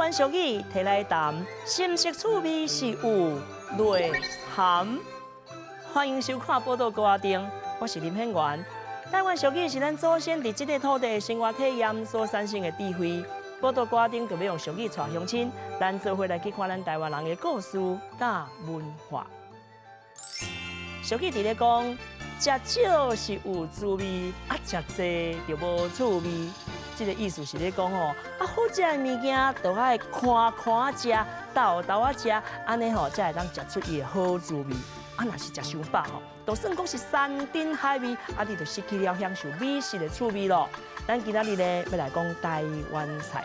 灣俗語提來談，是毋是趣味是有內涵？歡迎收看《寶島歌仔燈》，我是林顯元。台灣俗語是咱祖先佇這個土地生活體驗所產生的智慧。寶島歌仔燈就欲用俗語帶鄉親，咱做伙來去看咱台灣人的故事佮文化。俗語佇咧講，食少是有滋味，啊食濟就無趣味。這個意思是咧講吼，啊好食的物件，都愛寬寬食，沓沓仔食，按呢吼才會當食出伊的好滋味。啊，若是食傷飽吼，就算講是山珍海味，啊，你就失去了享受美食的趣味咯。咱今仔日咧欲來講台灣菜，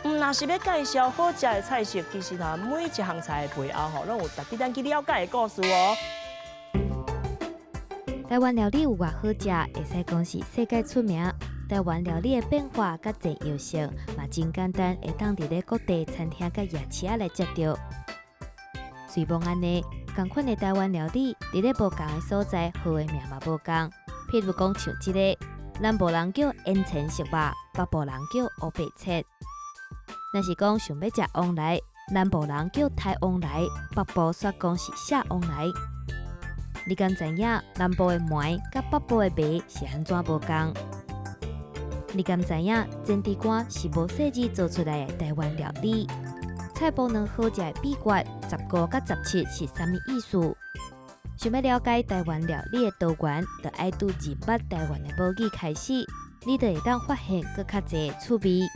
毋若是欲介紹好食的菜色，其實啊，每一項菜的背後吼，攏有值得咱去了解的故事哦。台灣料理有偌好食，會使講是世界出名。台灣料理的變化佮多樣性，嘛真簡單，會當佇咧各地餐廳佮夜市仔來食著。雖罔按呢，仝款的台灣料理，佇咧無仝的所在，號的名嘛無仝。譬如講像這個，南部人叫煙腸熟肉，北部人叫烏白切。若是講想欲食旺來，南部人叫刣旺來，北部煞講是寫旺來。你敢知影南部的糜佮北部的糜是按怎無仝？你敢知影煎豬肝是無細膩做出來的台灣料理？菜脯卵好食的秘訣，15佮17是啥物意思？想欲了解台灣料理的多元，就愛對認捌台灣的母語開始，你就會當發現閣較濟趣味。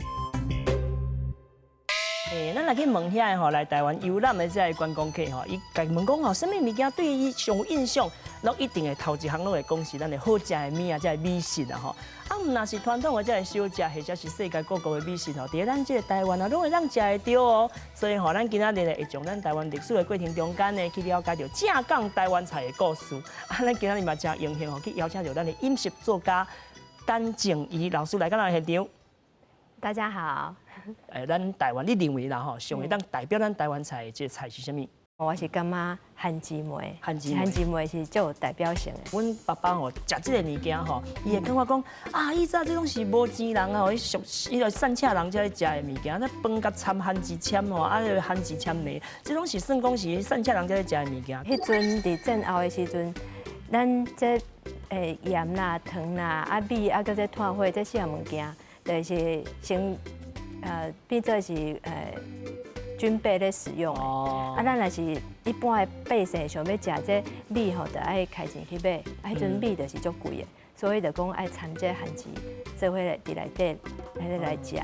欸，咱來去問遐个吼，來台灣遊覽的這个觀光客吼，伊共問講吼，啥物物件對伊上有印象，攏一定會頭一項攏會講是咱的好食的物仔，這个美食啊吼。啊，毋若是傳統的這个小食，或者是世界各國的美食吼，佇咧咱這個台灣啊，攏會當食會著哦。所以吼，咱今仔日咧會從咱台灣歷史的過程中間呢，去了解著正港台灣菜的故事。啊，咱今仔日嘛誠榮幸吼，去邀請著咱的飲食作家陳靜宜老師來到咱現場。大家好。欸，咱台灣，你認為啦吼，上會當代表咱台灣菜的這個菜是啥物？我是感覺番薯糜，番薯番薯糜是足有代表性的。阮爸爸吼食這个物件吼，伊會感覺講啊，以前這攏是無錢人啊，伊屬伊個散赤人才咧食的物件，那飯佮摻番薯籤吼，啊，個番薯籤糜，這攏是算講是散赤人才咧食的物件。彼陣佇戰後的時陣，咱這鹽啦、糖啦、啊米啊，閣這炭火這四項物件，就是先變做是軍備咧使用的。啊，咱若是一般的百姓想欲食這米吼，就愛開錢去買。啊，彼陣米就是足貴的，所以就講愛摻這番薯做伙來佇內底來食。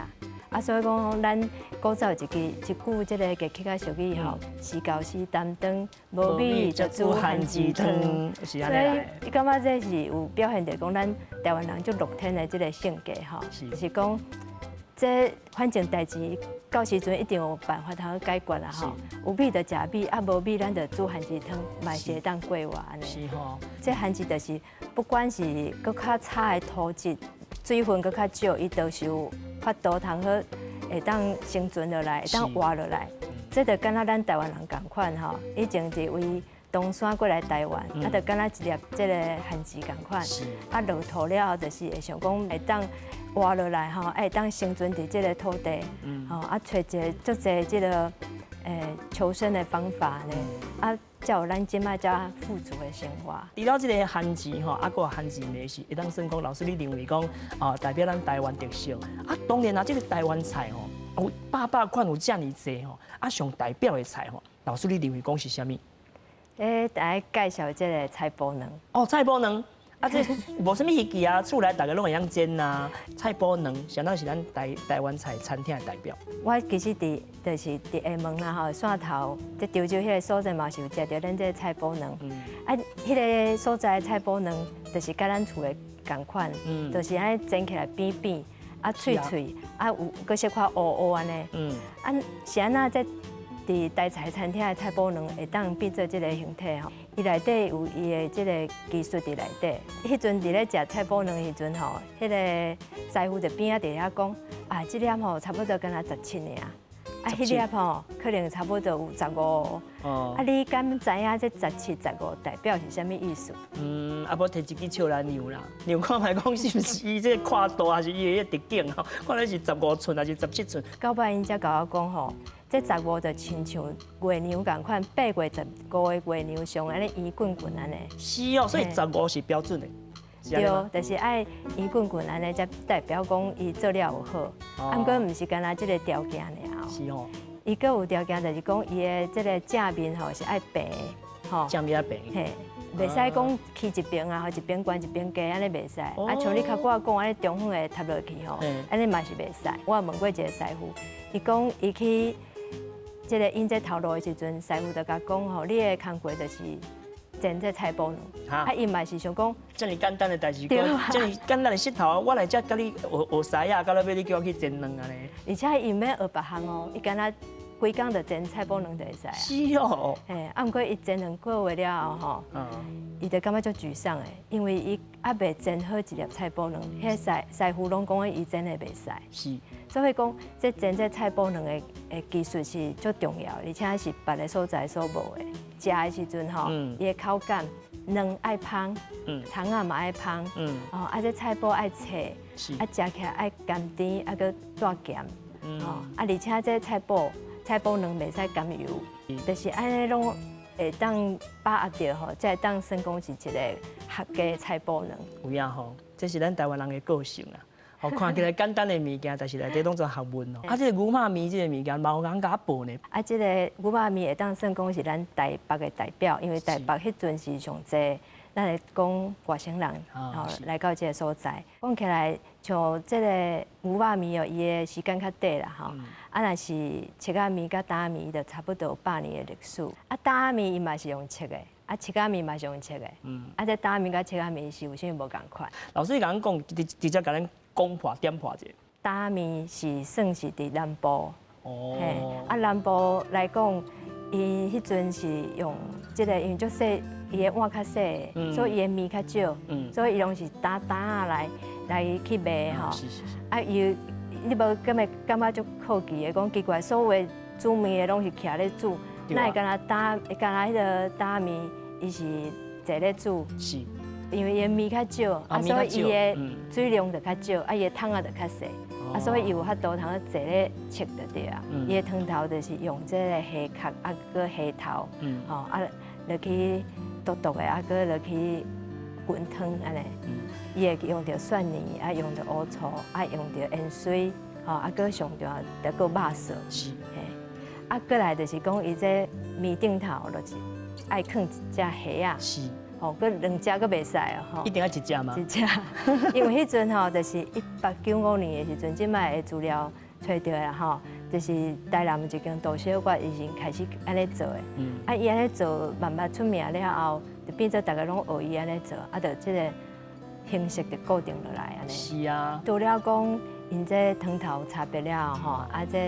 啊，所以講咱古早有一句一句這个客家俗語吼，是厚是擔當，無米就煮番薯湯。所以你感覺這是有表現著講咱台灣人足樂天的這个性格吼，是講。這反正代誌到時陣一定有辦法通解決啦吼。有米就食米，啊無米咱就煮番薯湯，嘛是會當過活按呢。是吼。這番薯就是不管是閣較差的土質，水分閣較少，伊都是有法度通好會當生存落來，會當活落來。這就敢若咱台灣人仝款吼，以前佇位東山過來台灣，啊，就敢若一粒這个番薯仝款，啊落土了後就是會想講會當活落來吼，會當生存佇這个土地，吼啊，揣一个足濟這个求生的方法呢，啊，才有咱這擺遮富足的生活。除了這个番薯吼，啊，閣番薯糜是會當算講，老師你認為講啊，代表咱台灣特色。啊，當然啊，這个台灣菜吼，有百百款有遮爾濟吼，啊，上代表的菜吼，老師你認為講是啥物？欸，來介紹這个菜脯卵。哦，菜脯卵，啊，這無啥物稀奇啊，厝內逐个攏會曉煎啊。菜脯卵，啥物是咱台灣菜餐廳的代表？我其實佇就是佇廈門啦吼，汕頭這潮州彼个所在嘛是有食著咱這个菜脯卵。啊，彼个所在的菜脯卵就是佮咱厝的仝款，就是按呢煎起來扁扁，啊脆脆，啊有閣小可烏烏按呢。啊，是按怎這佇台菜餐廳的菜脯卵會當變做這个形體吼？伊內底有伊的這个技術佇內底。彼陣佇咧食菜脯卵的時陣吼，彼个師傅就邊仔佇遐講啊，這粒吼差不多敢若十七爾。啊，彼粒吼可能差不多有十五。啊，你敢知影這十七、十五代表是啥物意思？嗯，啊，無提一支尺來量啦，量看覓講是毋是伊這個闊度，還是伊的直徑吼？看來是15寸還是17寸？到尾𪜶才共我講吼，這十五就親像月娘仝款，8月15的月娘上按呢圓滾滾按呢。是哦，所以十五是標準的。對，就是愛圓滾滾按呢，才代表講伊做了有好。啊，毋過毋是干焦這個條件爾。是哦。伊閣有條件，就是講伊的這個正面吼是愛平，吼。正面愛平。嘿，袂使講起一邊啊，一邊懸一邊低，按呢袂使。啊，像你較早講按呢中央的塌落去吼，按呢嘛是袂使。我問過一個師傅，伊講伊去這個𪜶這頭路的時陣，師傅就共講吼，你的工課就是煎這菜脯卵。啊，伊嘛是想講，遮爾簡單的代誌，遮爾簡單的穡頭，我來遮佮你學學師仔，到尾你叫我去煎卵按呢。而且伊毋免學別項哦，伊干焦規工就煎菜脯卵就會使。是哦。嘿，啊，毋過伊煎兩個月了後吼，伊就感覺足沮喪的，因為伊猶未煎好一粒菜脯卵，彼師傅攏講伊煎的袂使。所以講，這煎這菜脯卵的技術是足重要，而且是別个所在所無的。食的時陣吼，伊的口感卵愛芳，蔥仔嘛愛芳，哦，啊這菜脯愛脆，啊食起來愛甘甜，啊閣帶鹹，哦，啊而且這菜脯卵袂使甘油，就是按呢攏會當把握著吼，才會當算講是一個合格菜脯卵。有影吼，這是咱台灣人的個性啊。哦，看起來簡單的物件，但是內底攏總學問哦。啊，這個牛肉麵這個物件，嘛有人共我報呢。啊，這個牛肉麵會當算講是咱台北的代表，因為台北彼陣是上濟，咱會講外省人吼來到這個所在。講起來，像這個牛肉麵哦，伊的時間較短啦吼。啊，若是切仔麵佮擔仔麵，就差不多有100年的歷史。啊，擔仔麵伊嘛是用切的，啊，切仔麵嘛是用切的。啊，這擔仔麵佮切仔麵是有啥物無仝款？老師，你共阮講，直接共咱講破點破者。擔仔麵是算是佇南部。哦。啊，南部來講，伊彼陣是用這個，因為足細，伊的碗較細，所以伊的麵較少，所以伊攏是擔擔仔來去賣吼。啊，伊你無感覺感覺足好奇的，講奇怪，所有煮麵的攏是徛咧煮，哪會干焦擔，干焦彼個擔仔麵，伊是坐咧煮。因為伊的麵較少，啊，所以伊的水量就較少，啊，伊的桶仔就較細，啊，所以伊有法度通坐咧切就對啊。伊的湯頭就是用這個蝦殼啊，閣蝦頭，吼啊，落去剁剁的，啊，閣落去滾湯按呢。伊會用著蒜泥，啊，用著烏醋，啊，用著芫荽，吼，啊，閣上重要著閣肉臊。嘿，啊，閣來就是講伊這麵頂頭就是愛囥一隻蝦仔。哦，閣兩隻閣袂使哦，吼！一定愛一隻嗎？一隻，因為彼陣吼，就是1895年的時陣，這擺的資料揣著啦吼，就是台南一間杜小月伊先開始按呢做的。啊，伊按呢做慢慢出名了後，就變做逐家攏學伊按呢做，啊，就這個形式就固定落來按呢。除了講𪜶這湯頭差別了後吼，啊，這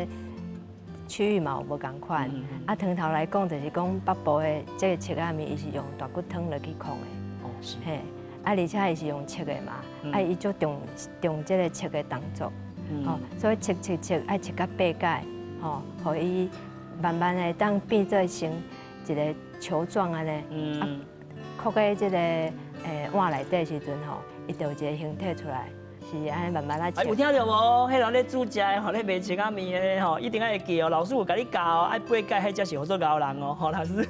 區域嘛有無仝款，啊，湯頭來講，就是講北部的這個切仔麵，伊是用大骨湯落去炕的，嘿，啊，而且伊是用切的嘛，啊，伊足重重這個切的動作，吼，所以切切切愛切到八解，吼，予伊慢慢會當變做成一個球狀按呢，啊，囥佇這個碗內底的時陣吼，伊就有一個形體出來。是按呢慢慢仔。有聽著無？彼人咧煮食的吼，咧賣切仔麵的吼，一定愛會記哦。老師有共你教哦，愛八解，彼才是號做𠢕人哦，吼老師。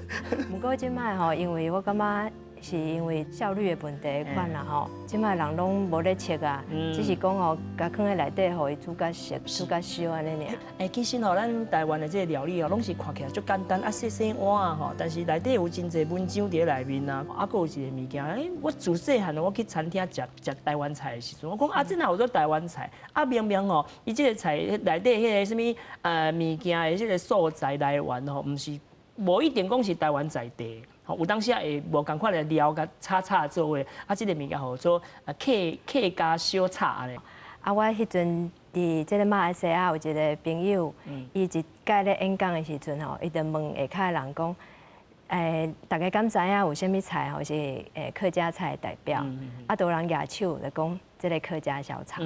毋過這擺吼，因為我感覺是因為效率的問題款啦吼，這擺人攏無咧切啊，只是講吼，共囥佇內底，予伊煮較熟、煮較燒按呢爾。欸，其實吼，咱台灣的這個料理哦，攏是看起來足簡單，啊，細細碗吼，但是內底有真濟文章佇內面啊。啊，閣有一個物件，欸，我自細漢我去餐廳食食台灣菜的時陣，我講啊，這哪有做台灣菜？啊，明明吼，伊這個菜內底彼個啥物物件的這個素材來源吼，毋是無一定講是台灣在地。吼，有當時會無仝款的料共炒炒做伙，啊，這個物件號做客家小炒按呢。啊，我彼陣佇這個馬來西亞有一個朋友，伊一擺咧演講的時陣吼，伊就問下跤的人講，大家敢知影有啥物菜吼是客家菜的代表？啊，都有人舉手就講這個客家小炒，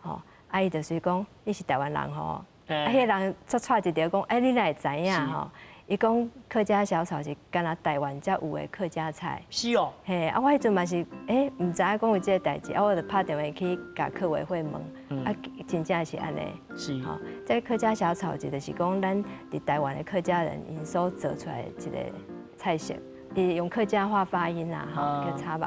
吼，啊，伊就是講你是台灣人吼，啊，彼个人煞掣一著講，欸，你哪會知影吼？伊講客家小炒是干焦台灣才有的客家菜。是哦。嘿，啊，我彼陣嘛是，欸，毋知影講有這个代誌，啊，我就拍電話去共客委會問，啊，真正是按呢。吼，這客家小炒就是講咱佇台灣的客家人𪜶所做出來的一個菜色，伊用客家話發音啦，吼，叫炒肉。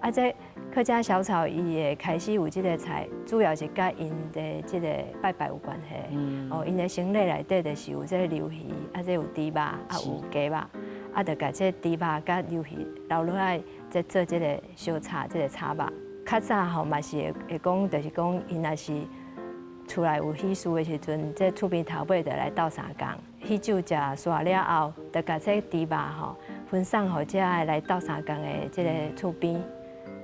啊，這客家小炒伊會開始有這个菜，主要是佮𪜶的這个拜拜有關係。哦，𪜶的牲禮內底就是有這个鰇魚，啊，這有豬肉，啊有雞肉，啊，就共這豬肉佮鰇魚撈落來，再做這个小炒，這个炒肉。較早吼嘛是會會講，就是講𪜶若是厝內有喜事的時陣，這厝邊頭尾就來鬥相共，喜酒食煞了後，就共這豬肉吼分送予遮个來鬥相共的這个厝邊。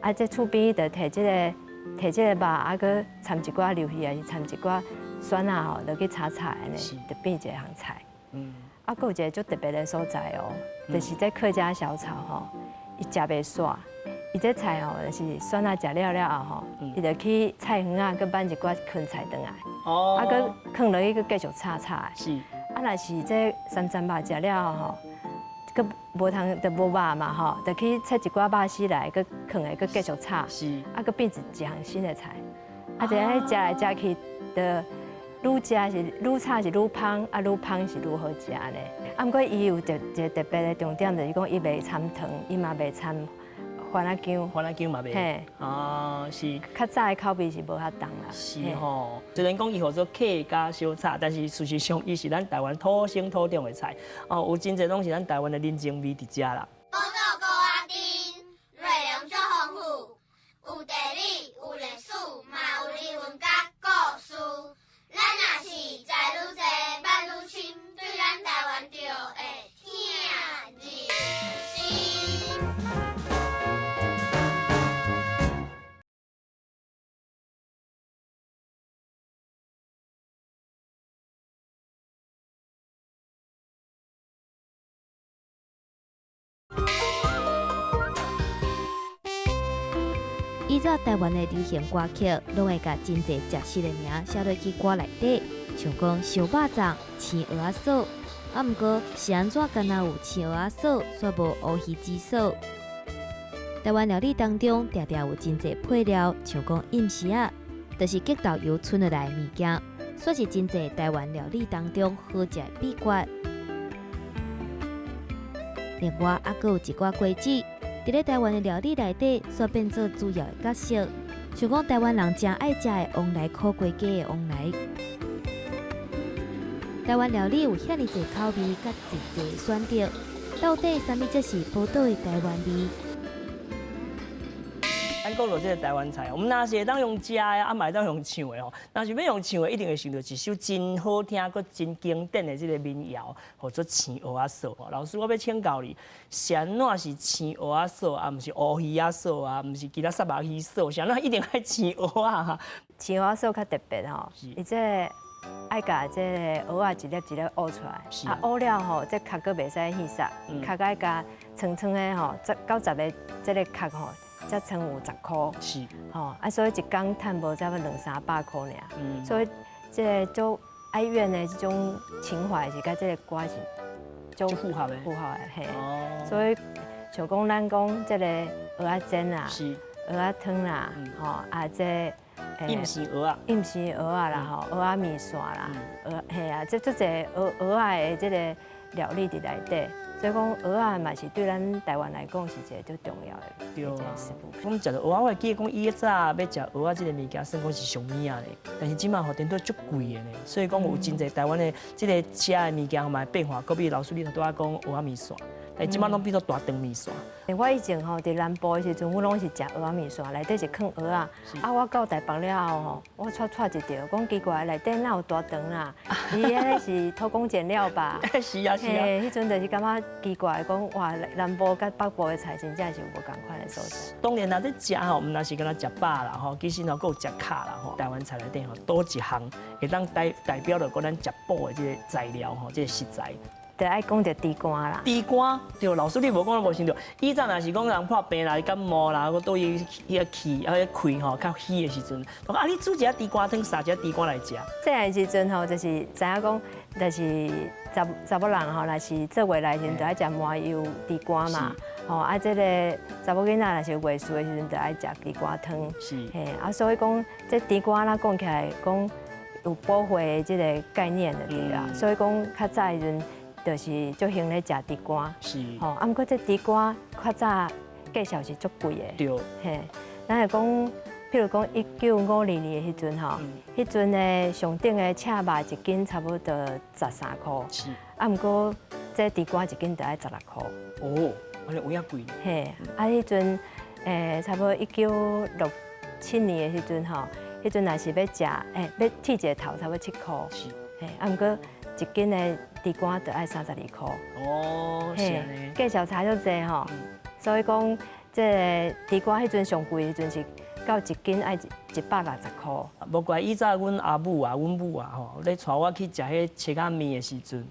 啊，這厝邊就提這个提這个肉，啊，閣摻一寡鰇魚，還是摻一寡蒜仔吼，落去炒炒按呢，就變一項菜。啊，閣有一个足特別的所在哦，就是這客家小炒吼，伊食袂煞，伊這菜吼，就是蒜仔食了了後吼，伊就去菜園仔閣挽一寡囥菜轉來，啊，閣囥落去閣繼續炒炒的。啊，若是這三層肉食了後吼，閣無通就無肉嘛吼，就去切一寡肉絲來，閣囥下，閣繼續炒，啊，閣變一項新的菜。啊，就按呢食來食去，就愈食是愈炒是愈芳，啊，愈芳是愈好食呢。啊，毋過伊有一個特別的重點，就是講伊袂摻糖，伊嘛袂摻番仔薑。番仔薑嘛袂。嘿。啊，是。較早的口味是無遐重啦。是吼，雖然講伊號做客家小炒，但是事實上伊是咱台灣土生土長的菜。哦，有真濟攏是咱台灣的人情味佇遮啦。寶島蚵仔煎，內容足豐富，有地理，有歷史，嘛有人文佮故事。咱若是知愈濟，捌愈深，對咱台灣就會疼入心。以早台灣的流行歌曲，攏會共真濟食食的名寫落去歌內底，像講燒肉粽、青蚵仔臊。啊，毋過是按怎敢若有青蚵仔臊，煞無烏魚子臊？台灣料理當中，定定有真濟配料，像講蔭絲仔，就是激豆油賰落來的物件，算是真濟台灣料理當中好食的秘訣。另外，猶閣有一寡瓜子，佇咧台灣的料理內底，煞變做主要的角色。像講台灣人誠愛食的旺來苦瓜雞的旺來。台灣料理有遐爾濟口味，佮濟濟選擇，到底啥物才是寶島的台灣味？咱講到這個台灣菜，我們若是會當用食的，啊嘛會當用唱的吼。若是欲用唱的，一定會想著一首真好聽、閣真經典的這個民謠，號做《青蚵仔臊》。老師，我欲請教你，是按怎是青蚵仔臊，啊毋是烏魚仔臊啊，毋是其他啥物魚臊？是按怎一定愛青蚵仔？青蚵仔臊較特別吼，伊這個愛共這個蚵仔一粒一粒挖出來，啊挖了吼，這殼閣袂使去殺，殼愛共長長的吼，十九十个這个殼吼。才賰有十箍，吼啊，所以一工趁無差不多兩三百箍爾。所以這个足哀怨的這種情懷是佮這个歌是足符合的，符合的嘿。所以像講咱講這个蚵仔煎啦，蚵仔湯啦，吼啊這蔭生蚵仔，蔭生蚵仔啦，吼蚵仔麵線啦，蚵嘿啊，這足濟蚵蚵仔的這个料理佇內底。所以講，蚵仔嘛是對咱台灣來講是一個足重要的一個食物。講食著蚵仔，我會記得講以早欲食蚵仔這個物件，算講是上物仔咧。但是這馬吼，顛倒足貴的呢。所以講有真濟台灣的這個食的物件，嘛會變化。閣比老師你頭拄仔講蚵仔麵線，但這馬攏變做大腸麵線。我以前吼佇南部的時陣，阮攏是食蚵仔麵線，內底是囥蚵仔。啊，我到台北了後吼，我掣掣一著，講奇怪，內底哪有大腸啊？伊彼是偷工減料吧？是啊是啊。彼陣就是感覺奇怪，講哇，南部佮北部的菜真正是有無仝款的所在。當然啦，這食吼，毋但是干焦食飽啦吼，其實吼，閣有食卡啦吼。台灣菜內底吼，佗一項會當代代表著講咱食補的這个材料吼，這个食材。就愛講著豬肝啦。豬肝對，老師你無講無想著。以前若是講人破病啦、感冒啦，閣倒伊彼個氣啊、彼個氣吼較虛的時陣，講啊你煮一下豬肝湯，撒一下豬肝來食。細漢時陣吼，就是知影講，就是查查某人吼，若是做月來時陣，就愛食麻油豬肝嘛。吼啊，這个查某囡仔若是有月事的時陣，就愛食豬肝湯。嘿，啊，所以講這豬肝啦，講起來講有補血的這个概念就對啦。所以講較早的時陣，就是足興咧食豬肝。吼，啊，毋過這豬肝較早價數是足貴的。嘿，咱會講，譬如講1952年的彼陣吼，彼陣的上等的赤肉一斤差不多13箍。啊，毋過這豬肝一斤就愛16箍。哦，按呢有影貴。嘿，啊，彼陣差不多1967年的彼陣吼，彼陣若是欲食，欲剃一个頭，差不多7箍。嘿，啊，毋過一斤的豬肝就愛32箍。哦，是按呢。價數差足濟吼，所以講這个豬肝彼陣上貴的時陣是到一斤愛160箍。無怪以早阮阿母啊、阮母啊吼，咧帶我去食彼切仔麵的時陣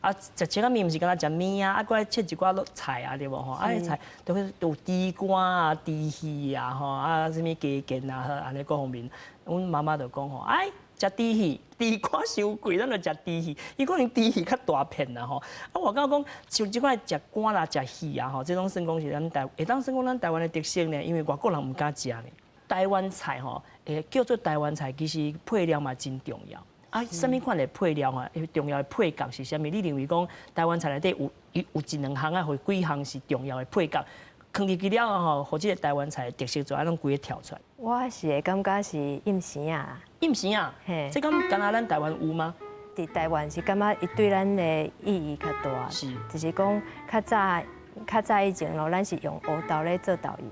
啊，啊食切仔麵毋是干焦食麵啊，啊閣愛切一寡落菜啊，對無吼？啊，彼菜都去有豬肝啊、豬魚啊吼，啊啥物雞腱啊，按呢各方面。阮媽媽就講吼，哎，食豬魚，豬肝傷貴，咱就食豬魚。伊可能豬魚較大片啦吼。啊，我感覺講像這款食肝啦、食魚啊吼，這種算講是咱台，會當算講咱台灣的特色呢，因為外國人毋敢食呢。台灣菜吼，叫做台灣菜，其實配料嘛真重要。啊，啥物款的配料啊？重要的配角是啥物？你認為講台灣菜內底有一兩項啊，或幾項是重要的配角，囥入去了後吼，予這个台灣菜的特色就按攏規个跳出來。我是會感覺是蔭生仔。蔭生仔，嘿，這敢干焦咱台灣有嗎？佇台灣是感覺伊對咱的意義較大，就是講較早。較早以前咯，咱是用烏豆咧做豆油。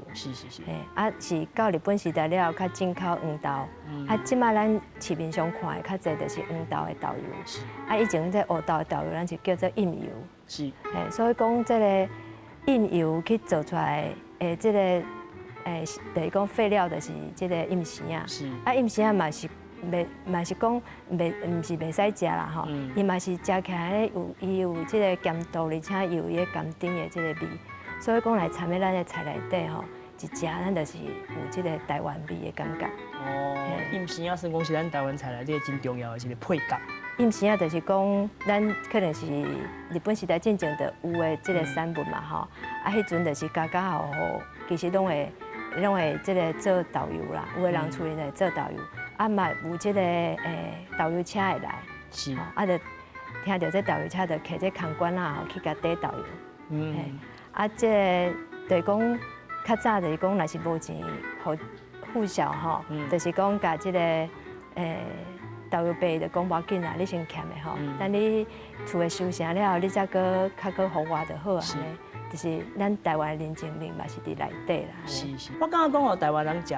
嘿，啊是到日本時代了後，較進口黃豆。啊，這擺咱市面上看的較濟就是黃豆的豆油。啊，以前這烏豆的豆油，咱是叫做蔭油。嘿，所以講這个蔭油去做出來的這个，就是講廢料，就是這个蔭生仔。啊，蔭生仔嘛是袂，嘛是講袂，毋是袂使食啦吼。伊嘛是食起來有伊有這个鹹度，而且有伊个甘甜的這个味。所以講來摻佇咱的菜內底吼，一食咱就是有這个台灣味的感覺。哦，蔭生仔算講是咱台灣菜內底真重要的一个配角。蔭生仔就是講，咱可能是日本時代進前就有的這个產物嘛吼。啊，彼陣就是家家戶戶其實攏會這个做豆油啦，有的人厝裡會做豆油。啊嘛有這个豆油車會來，啊就聽著這豆油車就騎這空罐仔吼去共綴豆油。啊，這个就是講較早就是講，若是無錢予附小吼，就是講共這个豆油伯就講無要緊啦，你先欠的吼，等你厝的收成了後，你才閣較閣予我就好按呢。就是咱台灣的人情味嘛是佇內底啦。是是，我感覺講吼，台灣人食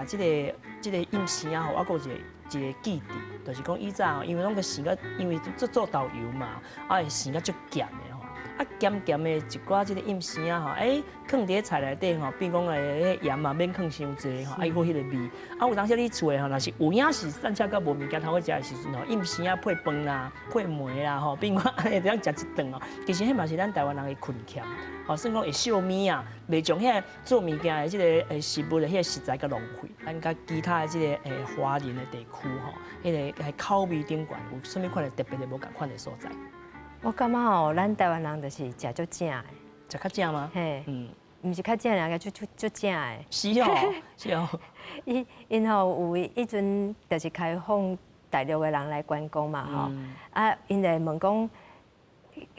這个蔭生仔吼，我閣有一个記憶，就是講以早吼，因為攏個生甲，因為做做豆油嘛，啊會生甲足鹹的吼，啊鹹鹹的一寡這个蔭生仔吼，囥佇咧菜內底吼，變講彼鹽嘛免囥傷濟吼，啊伊閣彼个味，啊有當時你厝的吼，若是有影是散赤甲無物件通好食的時陣吼，蔭生仔配飯啦、配糜啦吼，變講按呢這樣食一頓哦，其實彼嘛是咱台灣人的困儉。吼，算講會惜物啊，袂將彼个做物件的這个食物的彼个食材共浪費。咱佮其他的這个華人的地區吼，彼个口味頂懸有啥物款的特別的無仝款的所在？我感覺吼，咱台灣人就是食足正的。食較正嗎？嘿，毋是較正爾，足足足正的。是哦，是哦。伊𪜶吼有彼陣就是開放大陸的人來觀光嘛吼，啊，𪜶就問講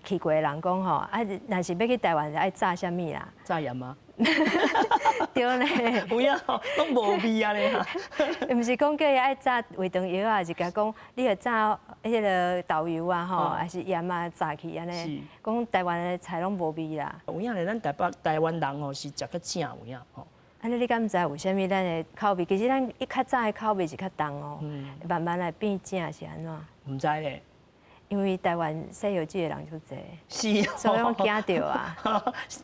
去過的人講吼，啊，若是欲去台灣，愛炸啥物啦？炸鹽嗎？對咧，有影吼，攏無味啊咧。毋是講叫伊愛炸胃腸藥啊，是共講你著炸彼个豆油啊吼，還是鹽啊炸去按呢。講台灣的菜攏無味啦。有影咧，咱台北台灣人吼是食較正有影吼。按呢你敢毋知為啥物咱的口味？其實咱伊較早的口味是較重哦，慢慢來變正是按怎？毋知咧。因為台灣西遊記的人足濟，所以攏驚著啊。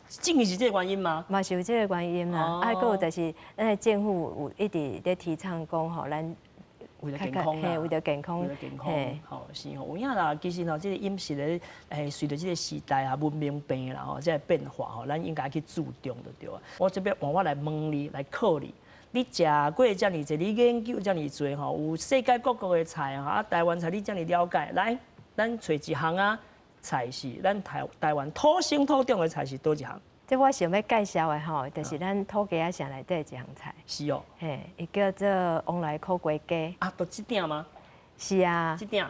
真的是這个原因嗎？嘛是有這个原因啦。啊，閣有就是咱的政府有一直咧提倡講吼，咱為著健康啦，為著健康，為著健康，吼是吼，有影啦。其實吼，這個飲食咧，隨著這個時代啊，文明變啦吼，這個變化吼，咱應該去注重就對啊。我這欲換我來問你，來考你，你食過遮爾濟，你研究遮爾濟吼，有世界各國的菜吼，啊，台灣菜你遮爾了解，來，咱揣一項啊菜是咱台灣土生土長的菜是佗一項？這我想欲介紹的吼，就是咱土雞仔城內底一項菜。是哦。嘿，伊叫做旺來苦瓜雞。啊，就這鼎嗎？是啊。這鼎。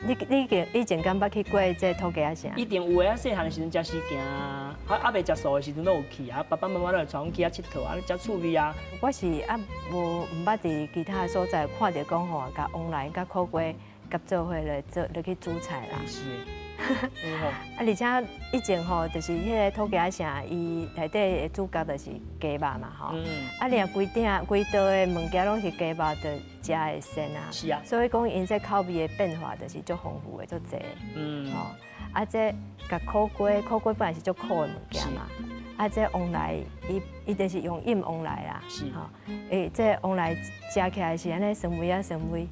你以前敢捌去過這土雞仔城？一定有的啊！細漢的時陣食時行啊，啊未食素的時陣攏有去啊，爸爸媽媽攏會帶阮去遐𨑨迌啊，誠趣味啊。我是啊無毋捌佇其他的所在看著講吼，共旺來佮苦瓜夾做伙來做落去煮菜啦。是。啊，而且以前吼，就是彼个土雞仔城，伊內底的主角就是雞肉嘛，吼。啊，掠規鼎規桌的物件攏是雞肉，就食會鮮啊。是啊。所以講，𪜶這口味的變化就是足豐富的，足濟。吼，啊，這共苦瓜，苦瓜本來是足苦的物件嘛。啊，這旺來，伊就是用醃旺來啦。吼，欸，這旺來食起來是按呢酸味仔酸味。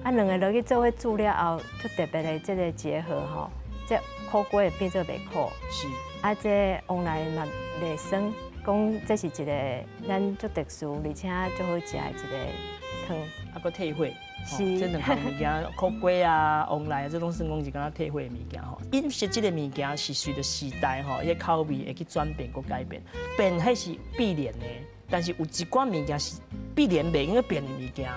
啊，兩个落去做伙煮了後，足特別的這個結合吼。這苦瓜會變做袂苦，啊，這旺來嘛袂酸，講這是一个咱足特殊，而且足好食的一个湯。啊，閣退火，是這兩項物件，苦瓜啊、旺來啊，這攏算講是敢若退火的物件吼。飲食這个物件是隨著時代吼，彼口味會去轉變、閣改變，變彼是必然的，但是有一寡物件是必然袂用閣變的物件。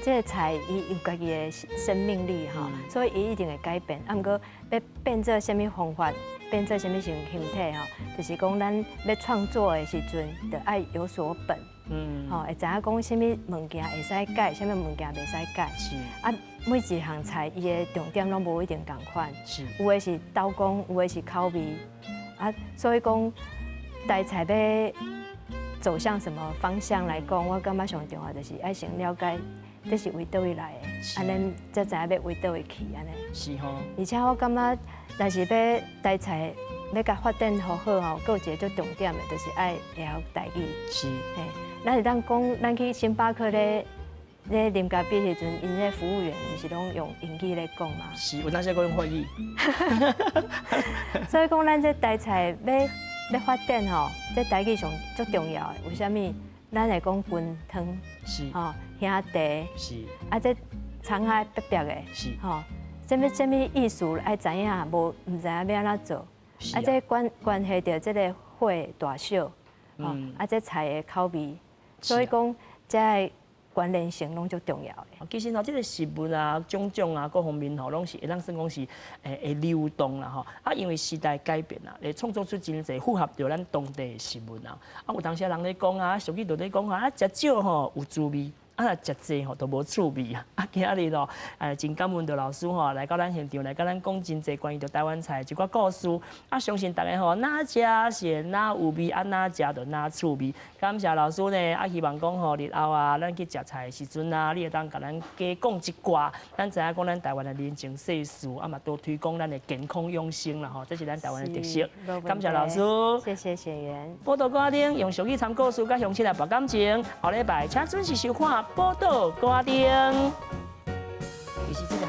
這个菜伊有家己的生命力吼，所以伊一定會改變。啊，毋過欲變做啥物方法，變做啥物形體吼，就是講咱欲創作的時陣，就愛有所本。吼，會知影講啥物物件會使改，啥物物件袂使改。啊，每一項菜伊的重點攏無一定仝款。有的是刀工，有的是口味。啊，所以講台菜欲走向什麼方向來講，我感覺上重要就是愛先了解這是為佗位來的，按呢才知影欲為佗位去按呢。是吼。而且我感覺，若是欲台菜欲共發展好好吼，閣有一个足重點的，就是愛會曉台語。嘿，咱會當講，咱去星巴克咧咧啉咖啡時陣，𪜶咧服務員毋是攏用英語咧講嘛？是，有當時閣用法語。所以講，咱這台菜欲發展吼，這台語上足重要的。為啥物？咱會講羹湯，吼兄弟，啊，這蔥仔白白的，吼，啥物啥物意思愛知影，無毋知影欲按怎做？啊，這關係著這个火大小，吼，啊，這菜的口味，所以講這个關聯性攏足重要的。其實吼，這个食物啊，種種啊，各方面吼，攏是會當算講是會流動啦吼。啊，因為時代改變啦，會創作出真濟符合著咱當地的食物啊。啊，有當時人咧講啊，俗語就咧講啊，食少吼有滋味。啊，若食濟吼就無趣味啊！啊，今仔日咯，真感恩著老師吼來到咱現場來佮咱講真濟關於著台灣菜一寡故事。啊，相信大家吼，若食是若有味，啊，若食就若趣味。感謝老師呢，啊，希望講吼日後啊，咱去食菜的時陣啊，你會當共咱加講一寡，咱知影講咱台灣的人情世事，啊嘛多推廣咱的健康養生啦吼，這是咱台灣的特色。感謝老師，謝謝顯元。寶島歌仔頂用俗語參故事，佮鄉親來博感情。後禮拜請準時收看。寶島歌仔頂。其實這個